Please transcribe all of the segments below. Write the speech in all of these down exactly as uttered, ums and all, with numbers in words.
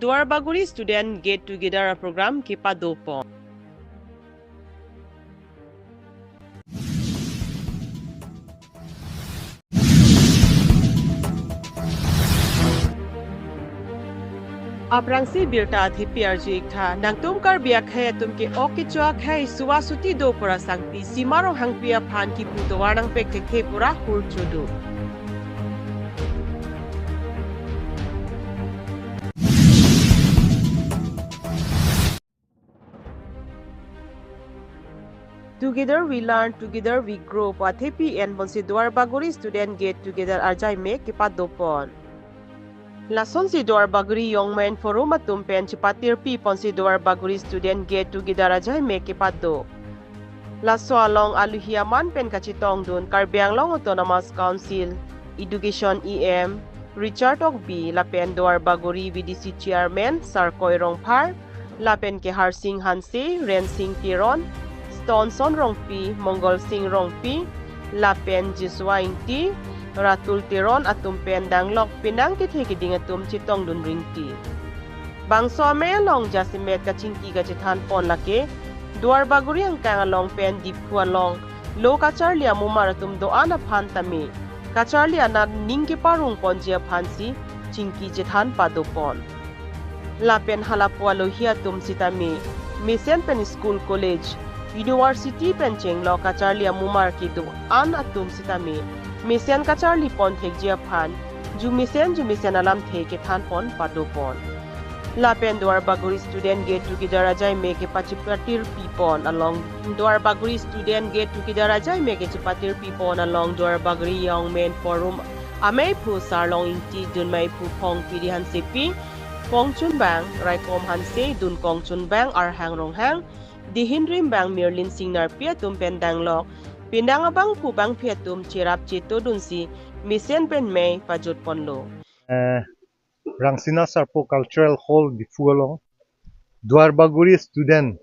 Duarbagori Student Get Together a-program kepadopon. Aphrangsi birta athepi arju-ik tha, nangtum Karbi akhei atum ke-ok kecho akhei, suva suti do pura sangpi, Sima Ronghangpi aphan kipu tovar nangpek thekthe pura hur chodu. Together we learn, together we grow pu athepi enponsi Duarbagori Student Get Together ajaime kepadopon. Lasonsi Duarbagori Young Mind Forum atum pen chepatirpiponsi Duarbagori Student Get Together ajaime kepado. Laso along aluhi aman pen kachetongdun Karbi Anglong Autonomous Council Education E M Richard Tokbi lapen Duarbagori V D C Chairman Sarkoi Rongphar lapen ke Harsing Hanse, Rensing Teron, Stonson Rongpi, Mongol Sing Rongpi, lapen Joshua Ingti, Ratul Teron atum pen danglok penang kethe keding atum chetongdun ringti. Bangso amei along jasemet kachingki kachethanpon lake, Duarbagori angkang along pen Diphu along lo kacharli amumar atum do-an aphan tame kacharli anat ning keparungponji aphansi chingki chethan padopon. Lapen halapu alohi atum sitame mesen pen school, college, university pen chenglok kacharli amumar kedo-an atum sitame mesen kacharlipon thekji aphan jumesen jumesen alamthe kethanpon padopon. Lapen Duarbagori Student Get Together ajaime kepachepatirpipon along, Duarbagori Student Get Together ajaime kechepatirpipon along Duarbagori Young Men Forum ameiphu Sarlong Ingti, dunmeiphu Phongpiri Hansepi, kongchunbang Raikom Hanse, dunkongchunbang Arhang Ronghang, dihinrimbang Mirlin Singnarpi atum pen danglok penang abangphu bangphi atum cherap chetodunsi mesen pen mei pajutponlo. Eh, Rangsina Sarpo Cultural Hall Diphu along Duarbagori student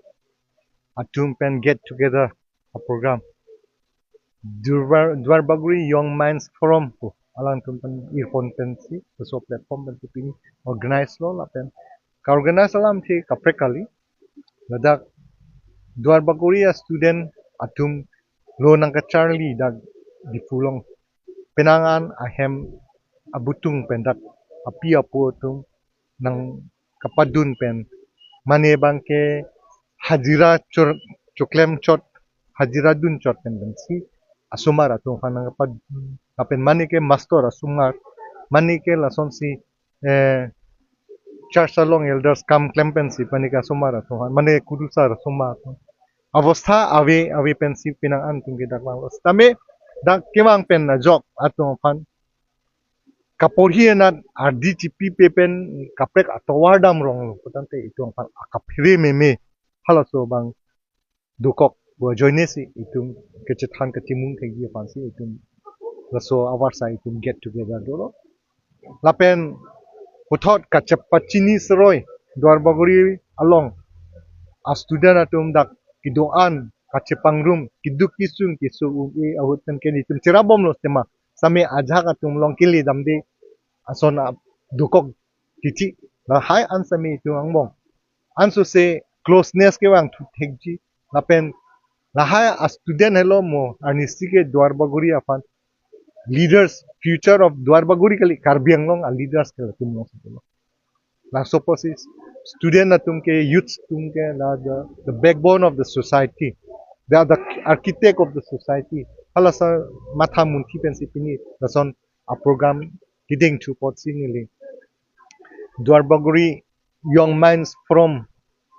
atum pen get together a-program. Duar, Duarbagori Young Minds Forum pu alangtum pen irpon pensi, laso platform pensi pini organize lo lapen ka-organize alamthe kaprek kali. Ladak Duarbagori a-student atum lo nangkacharli dak Diphu along penang an ahem abutung pen dak api apo atum nangkapadun pen mane abangke hajira chor-, choklem chot, hajira dun chot pen pensi asomar atum aphan nangkapadun. Lapen mane ke master asomar, mane ke lasonsi, eh, church along elders kam klem pensi mane ke asomar atum aphan, mane kurusar asomar atum. Abostha ave ave pensi penang an atum ke dak vanglo. Tame dak kevang pen ajok atum aphan kaporhi anat ardi chipipe pen kaprek atovar damronglo putangte itum aphan akaphere meme halaso abang dokok pu ajoinesi itum kachethan kachimung thekji aphansi itum laso avarsa itum get together dolo. Lapen puthot kachepachini seroi Duarbagori along a-student atum dak kedo-an kachepangrum keduk kesung keso un-e ahut pen ke itum cherapbomlo tema. Same ajahak atum along kele damde ason a-, dokok kichi. Lahai an same itum angbong. Ansose closeness kevang thu thekji. Lapen lahai a-student helo mo arnisi ke Duarbagori aphan leaders, future of Duarbagori kali, Karbi Anglong a-leaders ke latum alongsi dolo. Laso apotsi student atum ke, youth atum ke la the, the backbone of the society. They are the architect of the society. Halasa matha munthi pensi pini lason a-program kedeng thu apotsi neli Duarbagori Young Minds Forum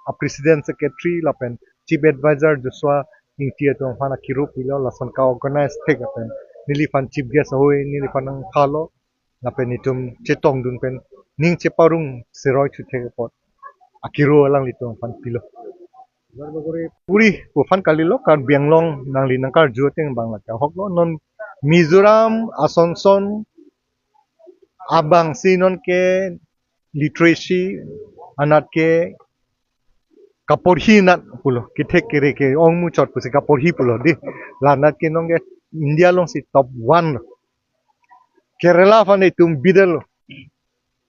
a-president secretary lapen chief advisor Joshua Ingti atum aphan akiro pilo, lason ka-organize thek lapen neliphan chief guest ahoi neliphan nangthalo lapen itum chetongdun pen ning cheparung seroi thu thek apot akiro alanglitum aphan pilo. Duarbagori pu aphan kalilo, Karbi Anglong nangli nangkarju ateng bang lake ahoklo. Non Mizoram asonson abangsi non ke literacy anat ke kaporhi anat pulo, kethek kere ke ongmuchot pusi kaporhi pulo di. La anat ke non ke India alongsi top one lo. Kerala aphan itum bidal lo.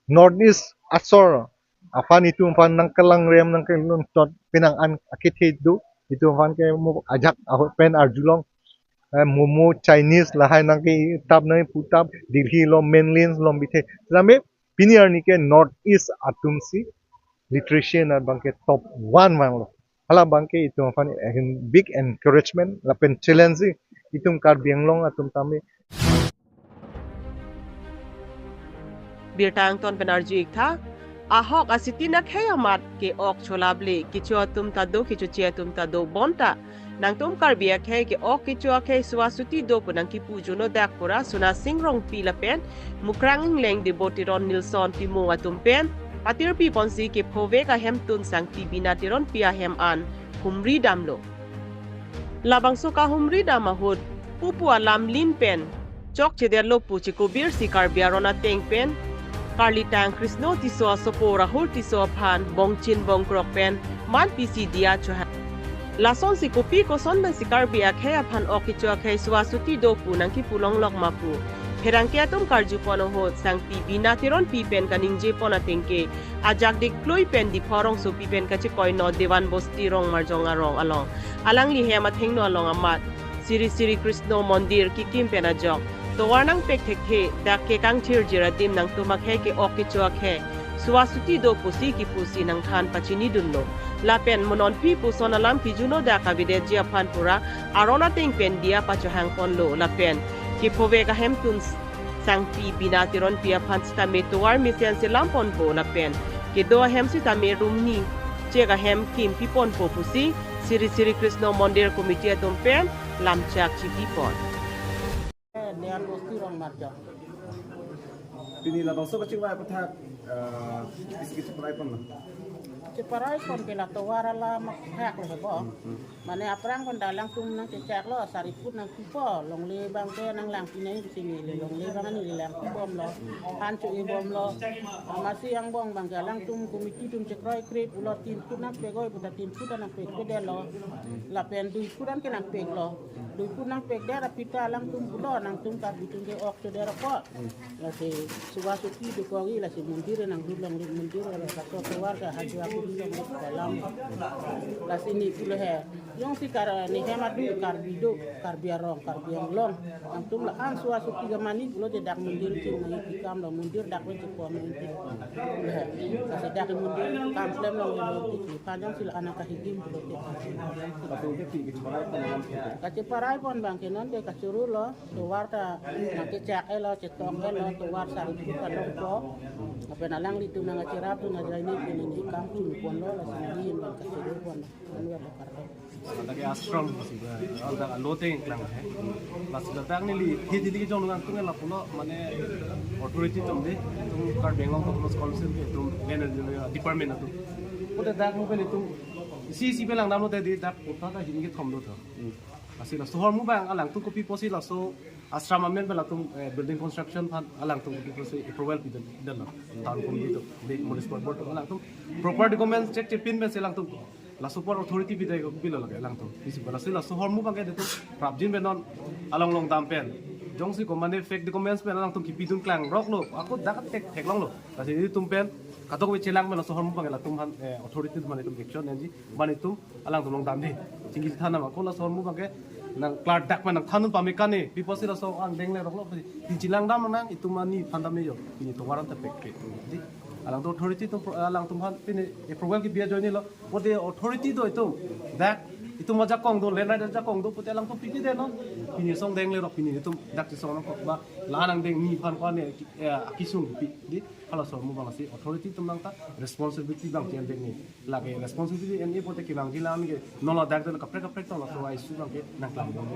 North East asor aphan itum aphan nangkelangrem nangkelun tot penang an akethe do, itum aphan ke mo ajak ahut pen arjulong, eh, momo Chinese lahai nangketap nangputap Delhi lo mainland lo bithe. Same pini arni ke North East atum si literacy anat abang ke top one vanglo. Hala abang ke itum aphan big encouragement lapen challenge si itum Karbi Anglong atum tame. Birta angton pen arju-ik tha, ahok asitin akhei amat ke ok cholable, kecho atum ta do, kechoche atum ta do, bonta nangtum Karbi akhei ke ok kecho akhei suasuti do pu nangkipu juno dak pura Sona Sing Rongpi lapen Mukrang Ingleng, Debo Teron, Nilson Timung atum pen patirpi ponsi kephovek ahemtun sangpi Bina Teronpi ahem an humri damlo. Labangso kahumri dam ahut pupu alam lin pen chokchedetlo pu chekobir si Karbi aron ateng pen karlitang Krisno Tisso asopo, Rahul Tisso aphan bongchin bongkrok pen manpi si diya chohang. Lasonsi kopi koson pensi Karbi akhei aphan ok kecho akhei suasuti do pu nangkipu longlok ma pu pherangke atum karjupon ahut sangpi Bina Teronpi pen kaningje pon ateng ke ajak dikklui pen Diphu arongsopi pen kachekoino Dewan Bosti Rongmarjong arong along alangli hem athengno along amat Siri Siri Krisno Mondir kikim pen ajok tovar nangpek thekthe, dak ke kangthirjir adim nangtum akhei ke ok kecho akhei suasuti do pusi kipusi nangthan pachinidunlo. Lapen mo non pi puson alam kijuno dak avedetji aphan pura aron ateng pen diya pachohang ponlo. Lapen kephovek ahemtun sangpi Bina Teronpi aphan sitame tovar mesen selam ponpo lapen kedo ahem sitame room ni chek ahem kimpi ponpo pusi Siri Siri Krisno Mondir Committee atum pen lamchak chipi pon. Dewan Bosti Rongmarjong. Pini labangso kachingvai aputhak, eh, isi kacheparai pon na? Cheparai pon ke la tovar alam aphak lo bo. Hmm, hmm. Mane aphrang pen dak alangtum nangchechaklo, sari phut nangpipo, longle abang ke nanglangpi nang isi neli, longle abang neli langpi bomlo, han cho-e bomlo. Amatsi angbong abang ke alangtum committee atum chekroikre pulo, tin phut nangpek oi puta tin phut nangpekpedetlo. Lapen dui phut an ke nangpeklo. Dui phut nangpekdet aphi ta alangtum pulo, nangtum Karbi atum ke ok chodet apot. Lasi suasuti dokok-i, lasi mondir nanglut longle, mondir lo kaso tovar ke hajua kuri longle kolam. Lasi ne pulo he, jongsi Kar-, ne hem adu Karbi do, Karbi arong, Karbi Anglong, nangtum la-an suasuti kemani pulote dak mondir ching nangpi kam lo, mondir dak pen chepon nangpi. He, lasi dak mondir kam klem longle, mondir ching. Phan jongsi la-an akahidim pulote. Kacheparai pon abang ke non de kachoro lo. Tovar ta nangkechak-etlo, chetok-etlo, tovar sari phut ta longpo. Lapen alanglitum nangkacherapdun ajoine pini ne kam chun ponlo, lasi neli nangkachoro pon. Anwer lo karlo. Ladak ke ashram si ba, ladak alo ateng klang he. Lasi ladak neli, hi dili jong nang tung lapulo, mane authority atum de, itum Karbi Anglong Autonomous Council ke itum, mane, department atum. Pute dak mo pen itum isi isi pen langdamlo te di dak kota ta hini kethom do tho. Lasi laso ahormu abang alangtum kopi pusi laso ashram amen pen latum, eh, building construction aphan alangtum kopi pusi approval pidetlo. Town committee atum, the municipal board atum alangtum proper documents check chepin pensi alangtum. Laso apor authority pidai kopilo lake alangtum. Isi pen lasi laso ahormu abang ke itum prapjin pen non along longdam pen. Jongsi ko mane fake documents pen alangtum kipidun klangroklo. Ako dak tek theklonglo. Lasi itum pen kadokave chelang pen laso ahormu abang ke latum aphan, eh, authority atum aphan itum action nangji. Mane itum alangtum longdamde. Chingki than nama ko laso ahormu abang ke nang klardak pen nangthandun pame kane. Pi pusi laso angdeng leroklo pusi. Tin chilangdam nang itum ani thandam yo. Pini tovar an ta pek pek. Di alangtum authority atum pro-, alangtum aphan pini approval kebi ajoinelo. Pute authority do itum. Dak itum ajakong do, land right ajakong do, pute alangtum pipi de non. Pini song deng lerok pini itum dak chesong nangkok ba. La-an angdeng ni aphan ko ane, eh, akesung pi. Di halaso ahormu abang si authority atum nangta responsibility abang ke angdeng ni. Lake responsibility en-e pute kevangji la-an ke non ladak do kaprek kaprek tong laso issue abang ke nangklam bom.